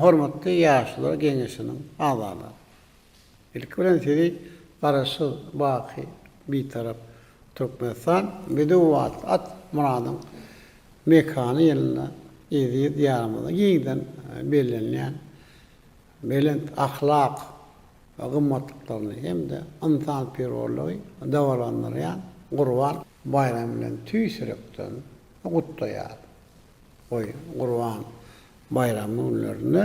Hormatly Ýaşulular geňeşiniň agzalary! Ilki bilen sizi Garaşsyz, baky Bitarap Türkmenistan, bedew atly at myradyň mekany ýylynda eziz Diýarymyzda giňden bellenilýän belent ahlak gymmatlyklaryny hem-de ynsanperwerligi dabaralandyrýan Gurban baýramy bilen tüýs ýürekden gutlaýaryn. Goý, Gurban baýramy günlerinde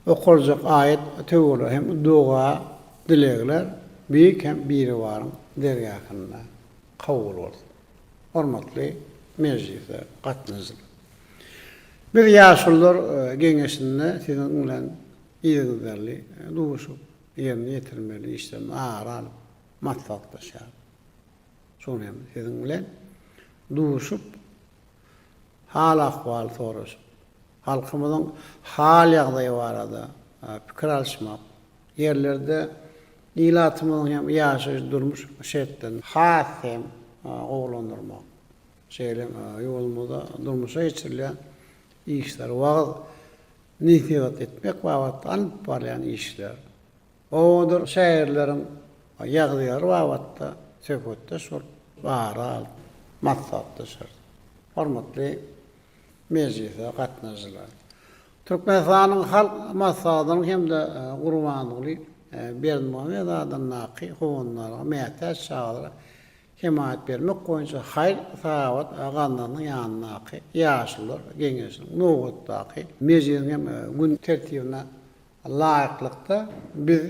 okaljak aýat-töwirler hem doga-dilegler Beýik hem Biribaryň dergähinde kabul bolsun. Hormatly mejlise gatnaşyjylar! Biz Ýaşulular geňeşinde siziň bilen yzygiderli duşup, ýerine ýetirmeli işlerimizi ara alyp maslahatlaşýarys. Şol hem siziň bilen duşup, hal-ahwal soraşyp, halkymyzyň hal-ýagdaýy barada pikir alyşmak, ýerlerde ilatymyzyň hem ýaşaýyş-durmuş şertlerini has hem gowulandyrmak, şeýle hem ýurdumyzda durmuşa geçirilýän işleri wagyz-nesihat etmek babatda alnyp barylýan işler, Obadyr şäherleriň ýagdaýlary babatda söhbetdeş bolup, ara alyp maslahatlaşarys. Hormatly mejlise gatnaşyjylar! Türkmenistanyň Halk Maslahatynyň hem-de Gurbanguly Berdimuhamedow adyndaky Howandarlyga mätäç çagalara hemaýat bermek boýunça haýyr-sahawat gaznasynyň ýanyndaky Ýaşulular geňeşiniň nobatdaky mejlisiniň hem gün tertibine Laýyklykda, biz,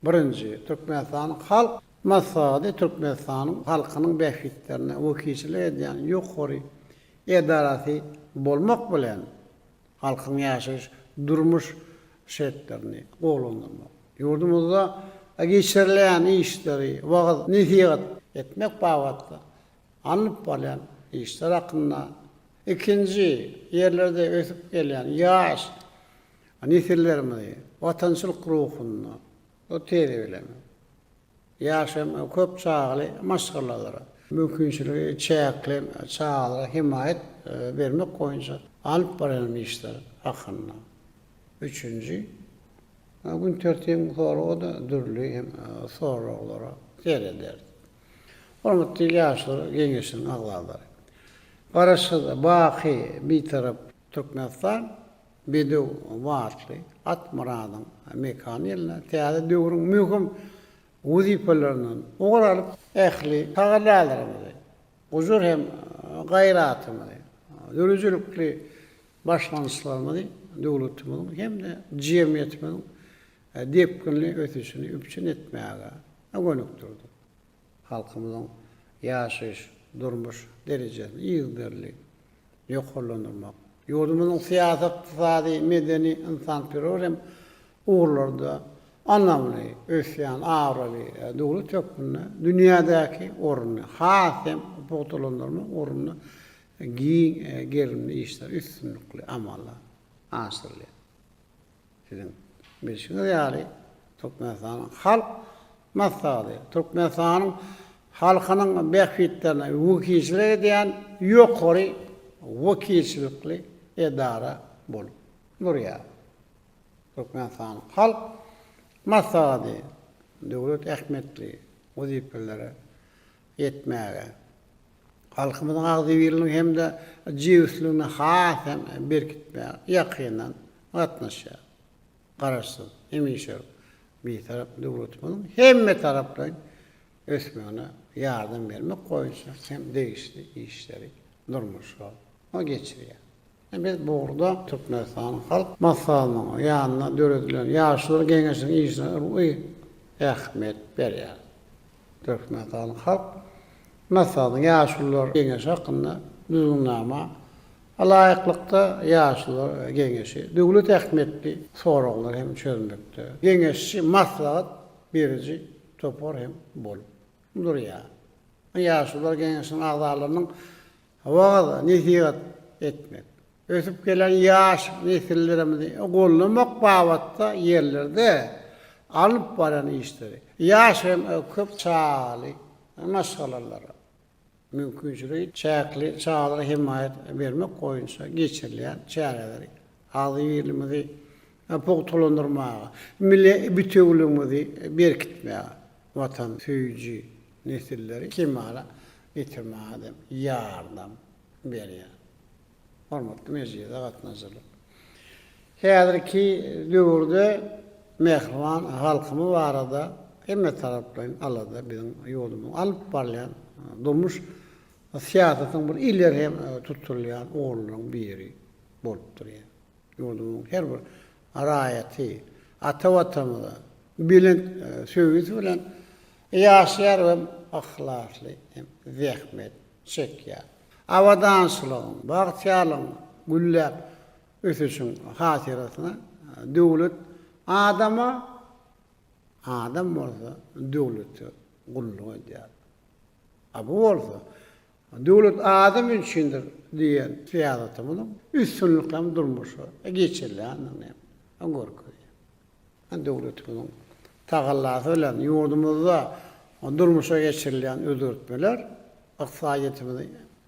birinji, Türkmenistanyň Halk Maslahaty Türkmenistanyň halkynyň bähbitlerine wekilçilik edýän ýokary edarasy bolmak bilen, halkyň ýaşaýyş durmuş şertlerini gowulandyrmak, ýurdumyzda geçirilýän işleri wagyz-nesihat etmek babatda alnyp barylýan işler hakynda, ikinji, ýerlerde ösüp gelýän ýaş Nesillerimizi watançylyk ruhunda terbiýelemek, ýaş hem köp çagaly maşgalalara, mümkinçiligi çäkli çagalara hemaýat bermek boýunça alyp barýan işler hakynda. Üçünji gün tertibiň soragy-da dürli hem soraglara serederis. Hormatly Ýaşlar geňeşiniň agzalary! Garaşsyz, baky Bitarap Türkmenistan Bedew batly at myradyň mekany ýylynda täze döwrüň möhüm wezipelerinden ugur alyp, ähli tagallalarymyzy, gujur hem gaýratymyzy, döredijilikli başlangyçlarymyzy döwletimiziň hem-de jemgyýetimiziň depginli ösüşini üpjün etmäge gönükdirdik. Halkymyzyň ýaşaýyş, durmuş derejesini yzygiderli ýokarlandyrmak, ýurdumyzyň syýasy, ykdysady, medeni, ynsanperwer hem ugurlarda ynamly ösýän abraýly döwlet hökmünde dünýädäki ornuny has hem pugtalandyrmak ugrunda giň gerimli işler üstünlikli amala aşyrylýar. Siziň bilşiňiz ýaly, Türkmenistanyň Halk Maslahaty Türkmenistanyň halkynyň bähbitlerine wekilçilik edýän ýokary wekilçilikli edara bolup durýar. Türkmenistanyň Halk Maslahaty döwlet ähmiýetli wezipelere ýetmäge, halkymyzyň agzybirligini hem-de jebisligini has hem berkitmäge ýakyndan gatnaşýar. Garaşsyz, hemişelik Bitarap döwletimiziň hemmetaraplaýyn ösmegine ýardam bermek boýunça hem degişli işleri durmuşa geçirýär. Biz bu ugurda Türkmenistanyň Halk Maslahatynyň ýanynda döredilen Ýaşulular geňeşiniň işine uly ähmiýet berýäris. Türkmenistanyň Halk Maslahatynyň Ýaşulular geňeşi hakynda Düzgünnama laýyklykda Ýaşulular geňeşi döwlet ähmiýetli soraglary hem çözmekde geňeşçi, maslahat beriji topar hem bolup durýar. Ýaşulular geňeşiniň agzalarynyň wagyz-nesihat etmek, ösüp gelen ýaş nesillerimizi goldamak babatda ýerlerde alyp barýan işleri, ýaş hem köp çagaly maşgalalara, mümkinçiligi çäkli çagalara hemaýat bermek boýunça geçirilýän çäreleri. agzybirligimizi pugtalandyrmaga, milli bitewüligimizi berkitmäge, watansöýüji nesilleri kemala getirmäge ýardam berýär. Hormatly mejlise gatnaşyjylar! Häzirki döwürde mähriban halkymyz barada hemmetaraplaýyn alada biziň ýurdumyzyň alyp barylýan durmuş syýasatynyň bir ileri hem tutulýan ugurlarynyň biri bolup durýar. Ýurdumyzyň her bir raýaty ata Watanymyza belent söýgüsi bilen ýaşaýar we yhlasly hem zähmet çekýär. Abadançylygyň, bagtyýarlygyň, gülläp ösüşiň hatyrasyna döwlet adama, adam bolsa döwlete gulluk edýär. A bu bolsa Döwlet adam üçindir diýen syýasatymyzyň üstünlikli hem durmuşa geçirilýändigini hem görkezýär. Döwletimiziň tagallasy bilen ýurdumyzda durmuşa geçirilýän özgertmeler ykdysadyýetimizi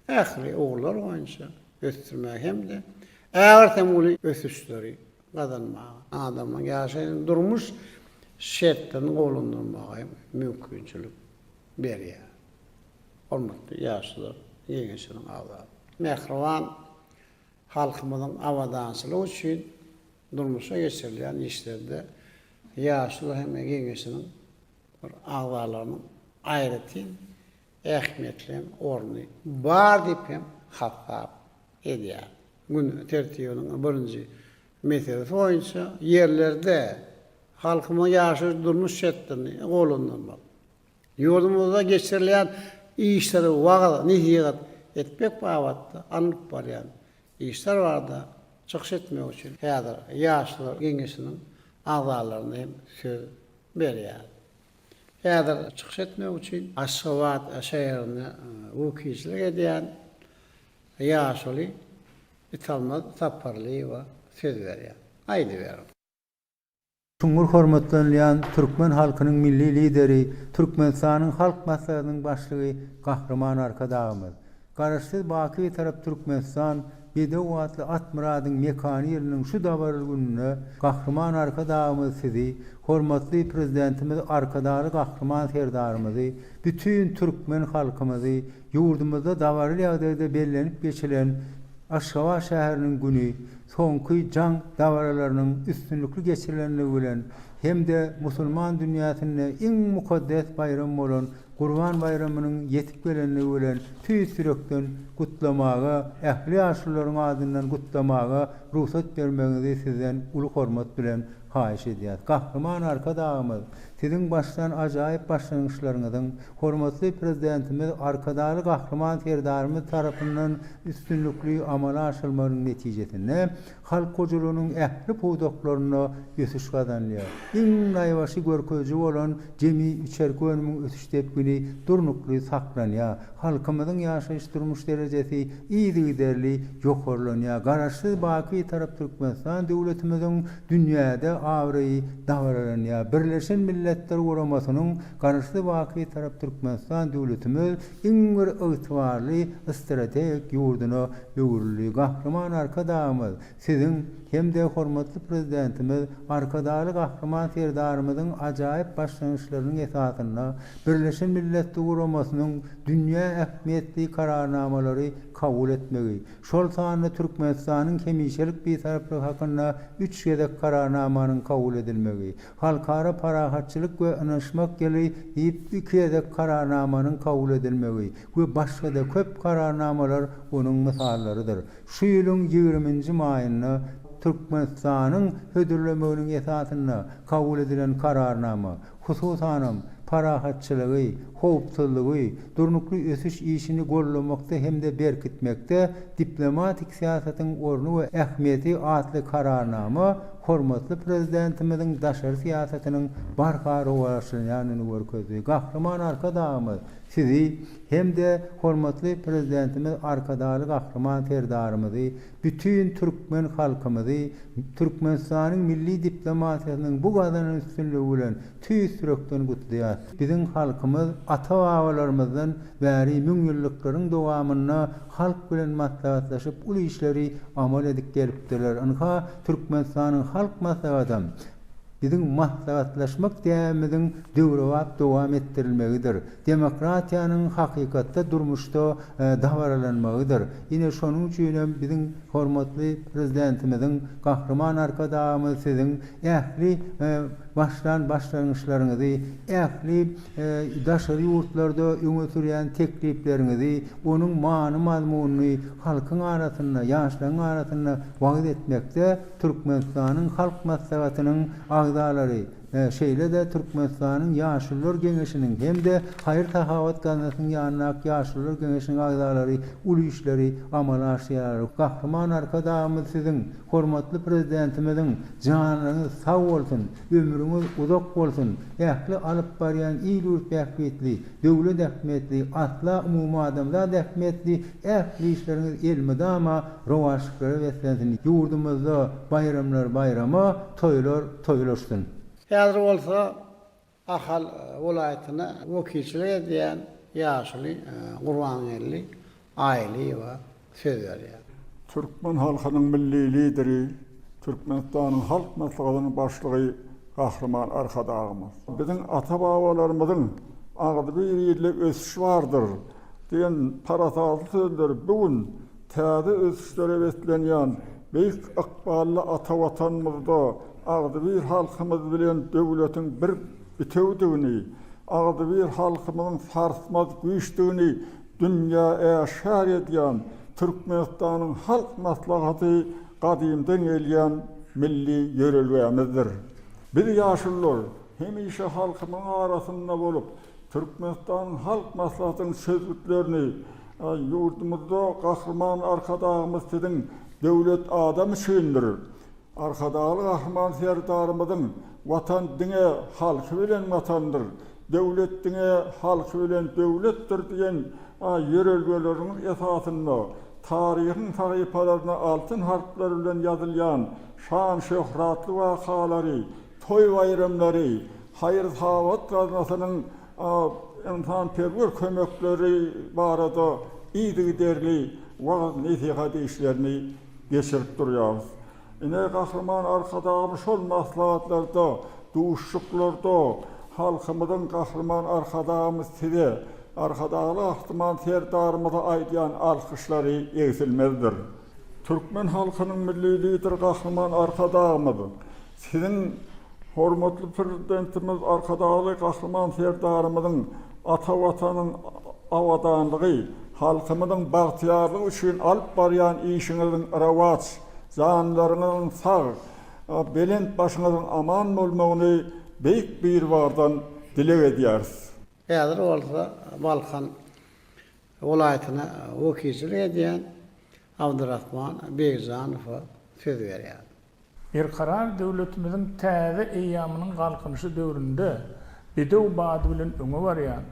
ähli ugurlar boýunça ösdürmäge hem-de ägirt hem uly ösüşleri gazanmaga, adamlaryň ýaşaýan durmuş şertlerini gowulandyrmaga hem mümkinçilik berýär. Hormatly Ýaşulular Geňeşiniň agzalary! Mähriban halkymyzyň abadançylygy üçin durmuşa geçirilýän işlerde Ýaşulular hem Geňeşiniň bir agzalarynyň aýratyn ähmiýetli hem orny bar diýip hem hasap edýär. Gün tertibiniň birinji meselesi boýunça ýerlerde halkymyzyň ýaşaýyş-durmuş şertlerini gowulandyrmak, Ýurdumyzda geçirilýän işleri wagyz-nesihat etmek babatda alnyp barýan işler barada çykyş etmek üçin häzir Ýaşlar geňeşiniň agzalaryna hem söz berýäris. Häzir çykyş etmek üçin Aşgabat şäherinde wekilçilik edýän ýaşuly Italmaz Saparlyýewe söz berýän. Aýdyberiň. Çuňňur hormatlanylýan türkmen halkynyň Milli Lideri, Türkmenistanyň Halk Maslahatynyň Başlygy Gahryman Arkadagymyz! Garaşsyz, baky Bitarap Türkmenistan, bedew atly at myradyň mekany ýylynyň şu dabaraly gününde Gahryman Arkadagymyz Sizi, hormatly Prezidentimiz Arkadagly Gahryman Serdarymyzy, bütin türkmen halkymyzy ýurdumyzda dabaraly ýagdaýda bellenip geçilen Aşgabat şäheriniň güni, Soňky jaň dabaralarynyň üstünlikli geçirilendigi bilen hem-de musulman dünýäsinde iň mukaddes baýram bolan Gurban baýramynyň ýetip gelendigi bilen tüýs ýürekden gutlamaga, ähli ýaşulularyň adyndan gutlamaga rugsat bermegiňizi sizden uly hormat bilen haýyş edýäris. Gahryman Arkadagymyz, Siziň başlan ajaýyp başlangyçlaryňyzyň hormatly Prezidentimiz Arkadagly Gahryman Serdarymyz tarapyndan üstünlikli amala aşyrylmagynyň netijesinde halk hojalygynyň ähli pudaklarynda ösüş gazanylýar. Iň naýbaşy görkeziji bolan jemi içerki önümiň ösüş depgini durnukly saklanýar. Halkymyzyň ýaşaýyş-durmuş derejesi yzygiderli ýokarlanýar. Garaşsyz, baky Bitarap Türkmenistan döwletimiziň dünýäde abraýy dabaralanýar. Birleşen Milletler Guramasynyň Garaşsyz, baky Bitarap Türkmenistan döwletimiz iň bir ygtybarly strategik ýurduna öwrüldi. Gahryman Arkadagymyz Siziň hem-de hormatly Prezidentimiz Arkadagly Gahryman Serdarymyzyň ajaýyp başlangyçlarynyň esasynda Birleşen Milletler Guramasynyň dünýä ähmiýetli Kararnamalary kabul etmegi, şol sanda Türkmenistanyň hemişelik Bitaraplygy hakynda üç gezek Kararnamanyň kabul edilmegi, Halkara parahatçylyk we ynanyşmak ýyly diýip iki gezek Kararnamanyň kabul edilmegi we başga-da köp Kararnamalar onuň mysallarydyr. Şu ýylyň ýigriminji maýynda Türkmenistanyň hödürlemeginiň esasynda kabul edilen Kararnama, hususanam, parahatçylygy, howpsuzlygy, durnukly ösüş işini goldamakda hem-de berkitmekde diplomatik syýasatyň orny we ähmiýeti atly Kararnama hormatly Prezidentimiziň daşary syýasatynyň barha rowaçlanýandygyny görkezdi. Gahryman Arkadagymyz. Sizi hem-de hormatly Prezidentimiz Arkadagly Gahryman Serdarymyzy, bütin türkmen halkymyzy Türkmenistanyň milli diplomatiýasynyň bu gazanan üstünligi bilen tüýs ýürekden gutlaýar. Biziň halkymyz ata-babalarymyzdan bäri müňýyllyklaryň dowamynda halk bilen maslahatlaşyp uly işleri amal edip gelipdirler. Ynha, Türkmenistanyň Halk Maslahatam biziň maslahatlaşmak däbimiziň döwrebap dowam etdirilmegidir. Demokratiýanyň hakykatda durmuşda dabaralanmagydyr. Ine, şonuň üçin hem biziň hormatly Prezidentimiziň, Gahryman Arkadagymyz siziň ähli başlan başlangyçlaryňyzy, ähli daşary ýurtlarda öňe sürýän teklipleriňizi, onuň many-mazmunyny halkyň arasynda, ýaşlaryň arasynda wagyz etmekde Türkmenistanyň Halk Maslahatynyň agzalary, şeýle-de Türkmenistanyň Ýaşulular geňeşiniň hem-de Haýyr-sahawat gaznasynyň ýanyndaky Ýaşulular geňeşiniň agzalary uly işleri amala aşyrýarlar. Gahryman Arkadagymyz siziň, hormatly Prezidentimiziň janyňyz sag bolsun, ömrüňiz uzak bolsun, ähli alyp barýan il-ýurt bähbitli, döwlet ähmiýetli, asla umumadamzat ähmiýetli ähli işleriňiz elmydama rowaçlyklara beslensin, ýurdumyzda baýramlar baýrama, toýlar toýlaşsyn! Häzir bolsa Ahal welaýatyna wekilçilik edýän ýaşuly Gurbangeldi Aýlyýewe söz berýär. Türkmen halkynyň Milli Lideri, Türkmenistanyň Halk Maslahatynyň Başlygy Gahryman Arkadagymyz. Biziň ata-babalarymyzyň Agzybir ilde ösüş bardyr diýen parasatly sözleri bu gün täze ösüşlere beslenýän beýik ykbally ata Watanymyzda agzybir halkymyz bilen döwletiň bir bitewdigini, agzybir halkymyzyň sarsmaz güýçdügini dünýä äşgär edýän Türkmenistanyň Halk Maslahaty gadymdan gelýän milli ýörelgämizdir. Biz ýaşulular hemişe halkymyzyň arasynda bolup, Türkmenistanyň Halk Maslahatynyň çözgütlerini, ýurdumyzda Gahryman Arkadagymyz Siziň Döwlet adam üçindir! Arkadagly Gahryman Serdarymyzyň Watan diňe halky bilen Watandyr, döwlet diňe halky bilen döwletdir diýen ýörelgeleriniň esasynda taryhyň sahypalaryna altyn harplar bilen ýazylýan şan-şöhratly wakalary, toý-baýramlary, haýyr-sahawat gaznasynyň ynsanperwer kömekleri barada yzygiderli wagyz-nesihat işlerini geçirip durýarys. Ine, Gahryman Arkadagymyz şol maslahatlarda, duşuşyklarda halkymyzyň Gahryman Arkadagymyz size, Arkadagly Gahryman Serdarymyza aýdýan alkyşlary egsilmezdir. Türkmen halkynyň Milli Lideri Gahryman Arkadagymyz siziň Hormatly Prezidentimiz Arkadagly Gahryman Serdarymyzyň ata Watanyň abadanlygy, halkymyzyň bagtyýarlygy üçin alyp barýan işiňiziň rowaç, janlaryňyzyň sag, belent başyňyzyň aman bolmagyny Beýik Biribardan dileg edýäris. Häzir bolsa Balkan welaýatyna wekilçilik edýän Abdyrahman Begjanowa söz berýär. Berkarar döwletimiziň täze eýýamynyň Galkynyşy döwründe bedew bady bilen öňe barýan,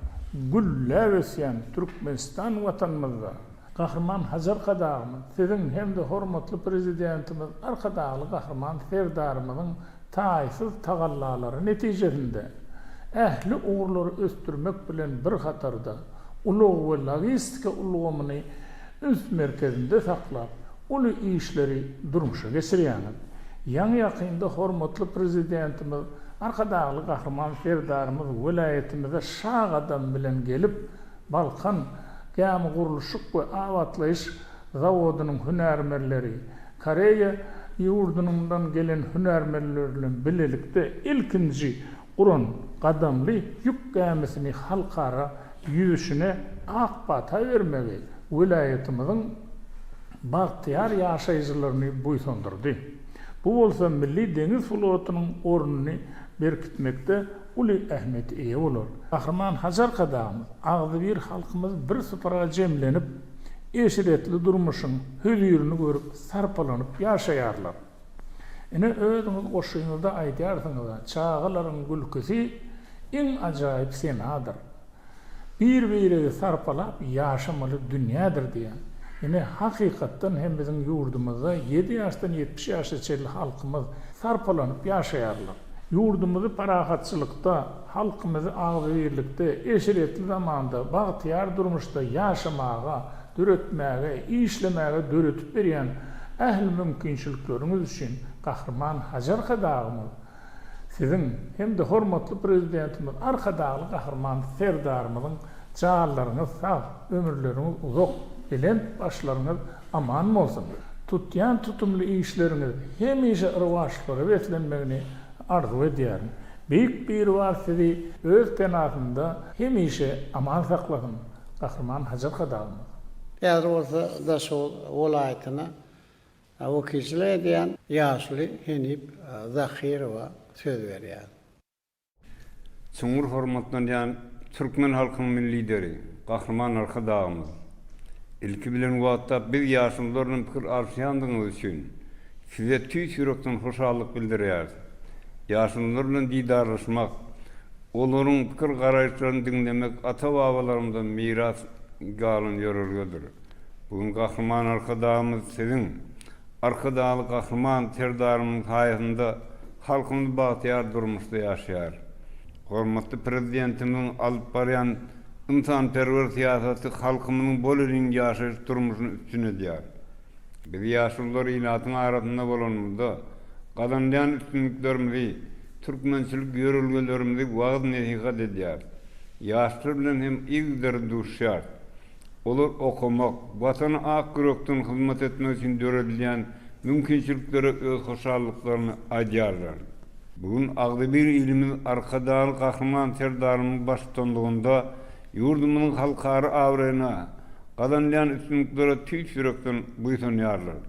gülläp ösýän Türkmenistan Watanymyzda Gahryman Hajy Arkadagymyz, Siziň hem-de hormatly Prezidentimiz Arkadagly Gahryman Serdarymyzyň taýsyz tagallalary netijesinde ähli ugurlary ösdürmek bilen bir hatarda, ulag we logistika ulgamyny üns merkezinde saklap, uly işleri durmuşa geçirýäňiz. Ýaňy-ýakynda hormatly Prezidentimiz Arkadagly Gahryman Serdarymyz welaýatymyza şa gadam bilen gelip, Balkan gämigurluşyk we abatlaýyş zawodynyň hünärmenleri, Koreýa ýurdunyndan gelen hünärmenler bilen bilelikde ilkinji guran gadamly ýük gämisini halkara ýüzüşine ak pata bermegi welaýatymyzyň bagtyýar ýaşaýjylaryny buýsandyrdy. Bu bolsa milli deňiz flotunyň ornuny berkitmekde uly ähmiýete eýe bolar. Gahryman Hajy Arkadagymyz, agzybir halkymyz bir supra jemlenip, eşretli durmuşyň hözirini görüp sarpalanyp ýaşaýarlar. Ine, özüňiz goşgyňyzda aýdýarsyňyz-a, çagalaryň gülküsi iň ajaýyp senadyr. Bir-biregi sarpalap ýaşamaly dünýädir diýýän. Ine, hakykatdan hem biziň ýurdumyzda ýedi ýaşdan 70 ýaşa çenli halkymyz sarpalanyp ýaşaýarlar. Ýurdumyzy parahatçylykda, halkymyzy agzybirlikde, eşretli zamanda, bagtyýar durmuşda ýaşamaga, döretmäge, işlemäge döredip berýän ähli mümkinçilikleriňiz üçin Gahryman Hajy Arkadagymyz Siziň hem-de hormatly Prezidentimiz Arkadagly Gahryman Serdarymyzyň janlaryňyz sag, ömürleriňiz uzak, belent başlaryňyz aman bolsun! Tutýan tutumly işleriňiz hemişe rowaçlyklara beslenmegini arzuw edýärin. Beýik Biribar sizi öz penasynda hemişe aman saklasyn, Gahryman Hajy Arkadagymyz! Häzir bolsa Daşoguz welaýatyna Wekilçilik edýän ýaşuly Henip Zahyrowa söz berýär. Çuňňur hormatlanýan türkmen halkynyň Milli Lideri, Gahryman Arkadagymyz! Ilki bilen wagtda biz ýaşulular bilen pikir alyşýandygyňyz üçin Size tüýs ýürekden hoşallyk bildirýäris. Ýaşulular bilen didarlaşmak, olaryň pikir-garaýyşlaryny diňlemek ata-babalarymyzdan miras galan ýörelgedir. Bu gün Gahryman Arkadagymyz Siziň, Arkadagly Gahryman Serdarymyzyň saýasynda halkymyz bagtyýar durmuşda ýaşaýar. Hormatly Prezidentimiziň alyp barýan ynsanperwer syýasaty halkymyzyň bolelin ýaşaýyş durmuşyny üpjün edýär. Biz ýaşulular ilatyň arasynda bolanymyzda, gazanýan üstünliklerimizi, türkmençilik ýörelgelerimizi wagyz-nesihat edýäris. Ýaşlar bilen hem yzygiderli duşýarys. Olar okamak, Watana ak ýürekden hyzmat etmek üçin döredilýän mümkinçiliklere öz hoşallyklaryny aýdýarlar. Bu gün agzybir ilimiz Arkadagly Gahryman Serdarymyzyň baştutanlygynda ýurdumyzyň halkara abraýyna, gazanylýan üstünliklere tüýs ýürekden buýsanýarlar.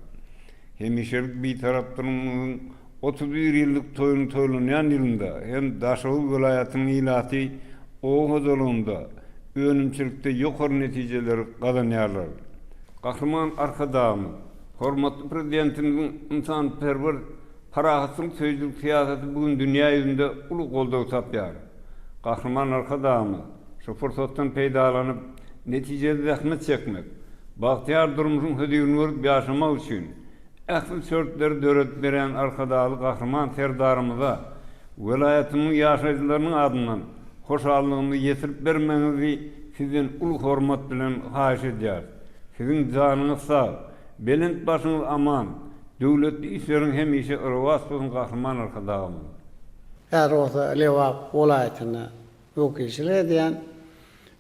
Hemişelik Bitaraplygymyzyň 31 ýyllyk toýunyň toýlanýan ýylynda hem Daşoguz welaýatynyň ilaty oba hojalygynda, önümçilikde ýokary netijeleri gazanýarlar. Gahryman Arkadagymyz, hormatly Prezidentimiziň ynsanperwer, parahatçylyk söýüjilik syýasaty bu gün dünýä ýüzünde uly goldaw tapýar. Gahryman Arkadagymyz şu pursatdan peýdalanyp, netijeli zähmet çekmek, bagtyýar durmuşyň hözirini görüp ýaşamak üçin ähli şertleri döredip berýän Arkadagly Gahryman Serdarymyza welaýatymyzyň ýaşaýjylarynyň adyndan hoşallygymyzy ýetirip bermegiňizi Sizden uly hormat bilen haýyş edýäris. Siziň janyňyz sag, belent başyňyz aman, döwletli işleriň hemişe rowaç bolsun Gahryman Arkadagymyz! Häzir bolsa Lebap welaýatynda wekilçilik edýän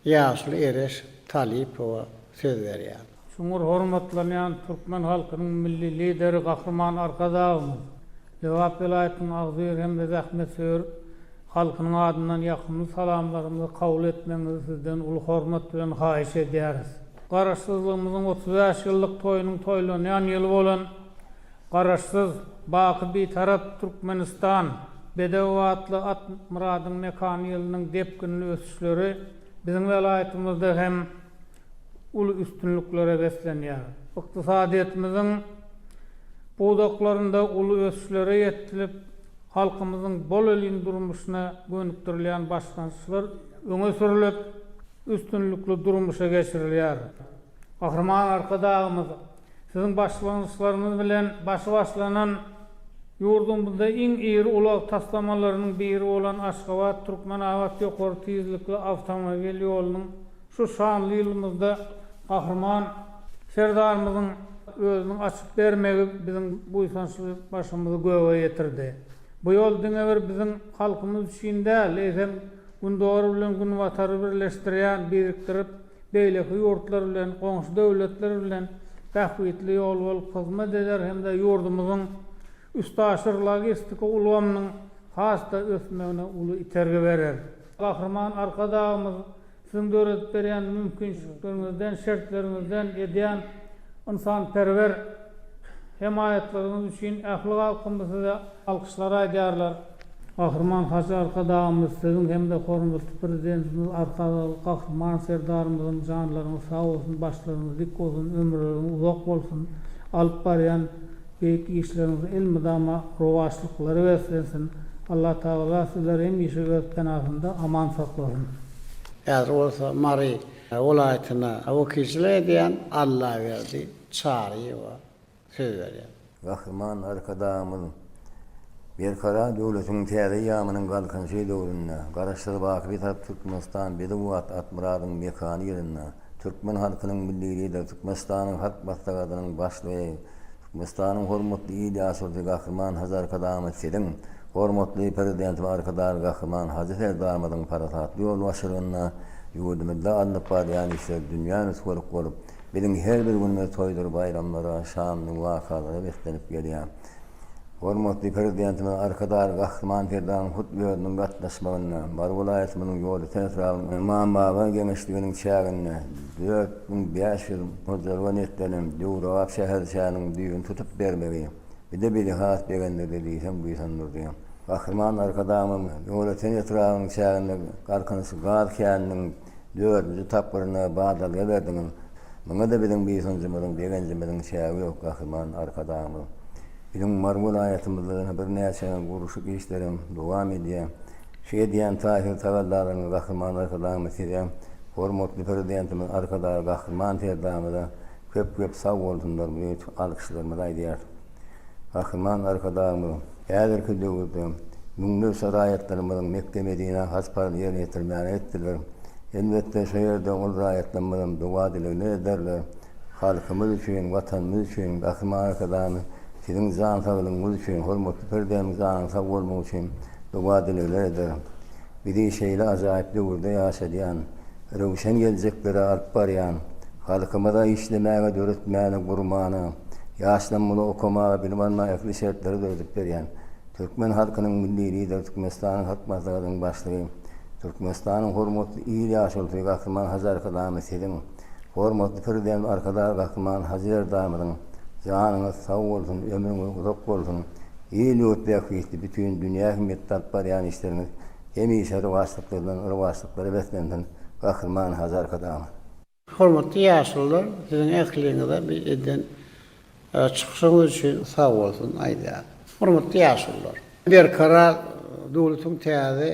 ýaşuly Ereş Talypowa söz berýär. Çuňňur hormatlanýan türkmen halkynyň Milli Lideri Gahryman Arkadagymyz, Lebap welaýatynyň agzybir hem-de zähmetsöýer halkynyň adyndan ýakymly salamlarymyzy kabul etmegiňizi sizden uly hormat bilen haýyş edýäris. Garaşsyzlygymyzyň 35 ýyllyk toýunyň toýlanýan ýyly bolan Garaşsyz, baky Bitarap Türkmenistan, bedew atly at myradyň mekany ýylynyň depginli ösüşleri biziň welaýatymyzda hem uly üstünliklere beslenýär. Ykdysadyýetimiziň pudaklarynda uly ösüşlere ýetilip, halkymyzyň bolelin durmuşyna gönükdirilýän başlangyçlar öňe sürlüp, üstünlikli durmuşa geçirilýär. Gahryman Arkadagymyz, Siziň başlangyçlaryňyz bilen başy başlanan, ýurdumyzda iň iri ulag taslamalarynyň biri bolan Aşgabat, Türkmenabat ýokary tizlikli awtomobil ýolunyň şu şanly ýylymyzda Gahryman Serdarymyzyň özüniň açyp bermegi biziň buýsançly başymyzy göge ýetirdi. Bu ýol diňe bir biziň halkymyz üçin däl, eýsem, Gündogar bilen Günbatary birleşdirýän, birikdirip, beýleki ýurtlar bilen, goňşy döwletler bilen bähbitli ýol bolup hyzmat eder hem-de ýurdumyzyň üstaşyr logistika ulgamynyň has-da ösmegine uly itergi berer. Gahryman Arkadagymyz Siziň döredip berýän mümkinçilikleriňizden, şertleriňizden, edýän ynsanperwer hemaýatlaryňyz üçin ähli halkymyz size alkyşlar aýdýarlar. Gahryman Hajy Arkadagymyz Siziň hem-de hormatly Prezidentimiz Arkadagly Gahryman Serdarymyzyň janlaryňyz sag bolsun, başlaryňyz dik bolsun, ömürleriňiz uzak bolsun, alyp barýan beýik işleriňiz elmydama rowaçlyklara beslensin, Allatagala sizleri hemişe öz penasynda aman saklasyn! Häzir bolsa Mary welaýatyna wekilçilik edýän Allaberdi Çaryýewe söz berýär. Gahryman Arkadagymyz Berkarar döwletiň täze eýýamynyň Galkynyşy döwründe, Garaşsyz, baky Bitarap Türkmenistan bedew atly at-myradyň mekany ýylynda türkmen halkynyň Milli Lideri, Türkmenistanyň Halk Maslahatynyň Başlygy, Türkmenistanyň hormatly il ýaşulusy Gahryman Hajy Arkadagymyz Siziň, hormatly Prezidentimiz Arkadagly Gahryman Hajy Serdarymyzyň parasatly ýolbaşçylygynda ýurdumyzda alnyp barylýan işler dünýä nusgalyk bolup, biziň her bir günümiz toýdur baýramlara, şanly wakalara beslenip gelýär. Hormatly Prezidentimiz Arkadagly Gahryman Serdaryň hut özüniň gatnaşmagynda Mary welaýatymyzyň Ýolöten etrabynyň Ymambaba geňeşliginiň çäginde 4500 hojalyga niýetlenen döwrebap şäherçäniň düýbüni tutup bermegi bize bizi has begendirdi diýseň buýsandyrdy. Gahryman Arkadagymyz Ýolöten etrabynyň çäginde Galkynyş gaz käniniň dördünji tapgyryna badalga berdiňiz. Muňa-da biziň buýsanjymyzyň, begenjimiziň çägi ýok, Gahryman Arkadagymyz. Biziň Mary welaýatymyzda birnäçe gurluşyk işlerem dowam edýär. Şu edýän taýsyz tagallalaryňyz Gahryman Arkadagymyz size, hormatly Prezidentimiz Arkadagly Gahryman Serdarymyza köp-köp sag bolsunlar diýip alkyşlarymyzy aýdýarys. Gahryman Arkadagymyz häzirki döwürde müňlerçe raýatlarymyzyň Mekge-Medinä haj parzyny ýerine ýetirmäge gitdiler. Elbetde, şo ýerde ol raýatlarymyzam doga-dilegler ederler. Halkymyz üçin, Watanymyz üçin, Gahryman Arkadagymyz siziň jan saglygyňyz üçin, hormatly Prezidentimiz janyň sag bolmagy üçin doga-dilegler eder. Bizi şeýle ajaýyp döwürde ýaşadýan, röwşen geljeklere alyp barýan, halkymyza işlemäge, döretmäne, gurmana, ýaşlarymyza okamaga, bilim almaga ähli şertleri döredip berýän türkmen halkynyň Milli Lideri, Türkmenistanyň Halk Maslahatynyň Başlygy, Türkmenistanyň hormatly il ýaşulusy Gahryman Hajy Arkadagymyz siziň, hormatly Prezidentimiz Arkadag Gahryman Hajy Serdarymyzyň janyňyz sag bolsun, ömrüňiz uzak bolsun, il-ýurt bähbitli bütin dünýä ähmiýetli alyp barýan işleriňiz hemişe rowaçlyklardan rowaçlyklara beslensin, Gahryman Hajy Arkadagymyz. Hormatly ýaşulular, siziň ähliňize bir eden çykyşyňyz üçin sag bolsun aýdýaryn. Hormatly ýaşulular, Berkarar döwletiň täze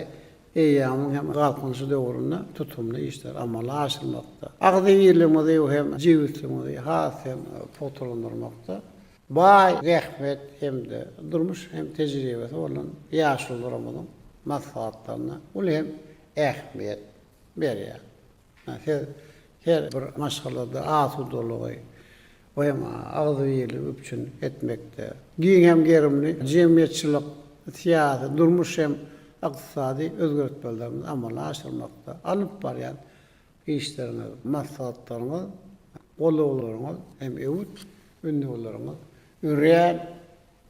eýýamyň hem Galkynyşy döwründe tutumly işleri amala aşyrmakda, agzybirligimizi hem jebisligimizi has hem pugtalandyrmakda baý zähmet hem-de durmuş hem tejribesi bolan ýaşulularymyzyň maslahatlaryna uly hem ähmiýet berýär. Siz her bir maşgalada asudalygy we hem agzybirligi üpjün etmekde, giň hem gerimli jemgyýetçilik, syýasy, durmuş hem ykdysady özgertmelerimizi amala aşyrmakda alyp barýan işleriňiz, maslahatlaryňyz, goldawlaryňyz hem öwüt ündewleriňiz örän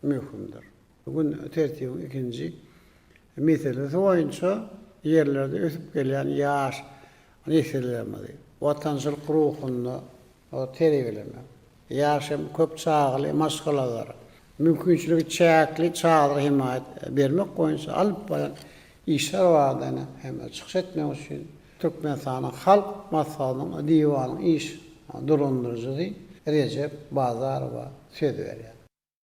möhümdir. Gün tertibiň ikinji meselesi boýunça ýerlerde ösüp gelýän ýaş nesillerimizi watançylyk ruhunda terbiýelemek, ýaş hem köp çagaly maşgalalara, mümkinçiligi çäkli çagalara hemaýat bermek boýunça alyp barýan işler barada hem çykyş etmek üçin Türkmenistanyň Halk Maslahatynyň Diwanynyň iş dolandyryjysy Rejep Bazarowa söz berýär.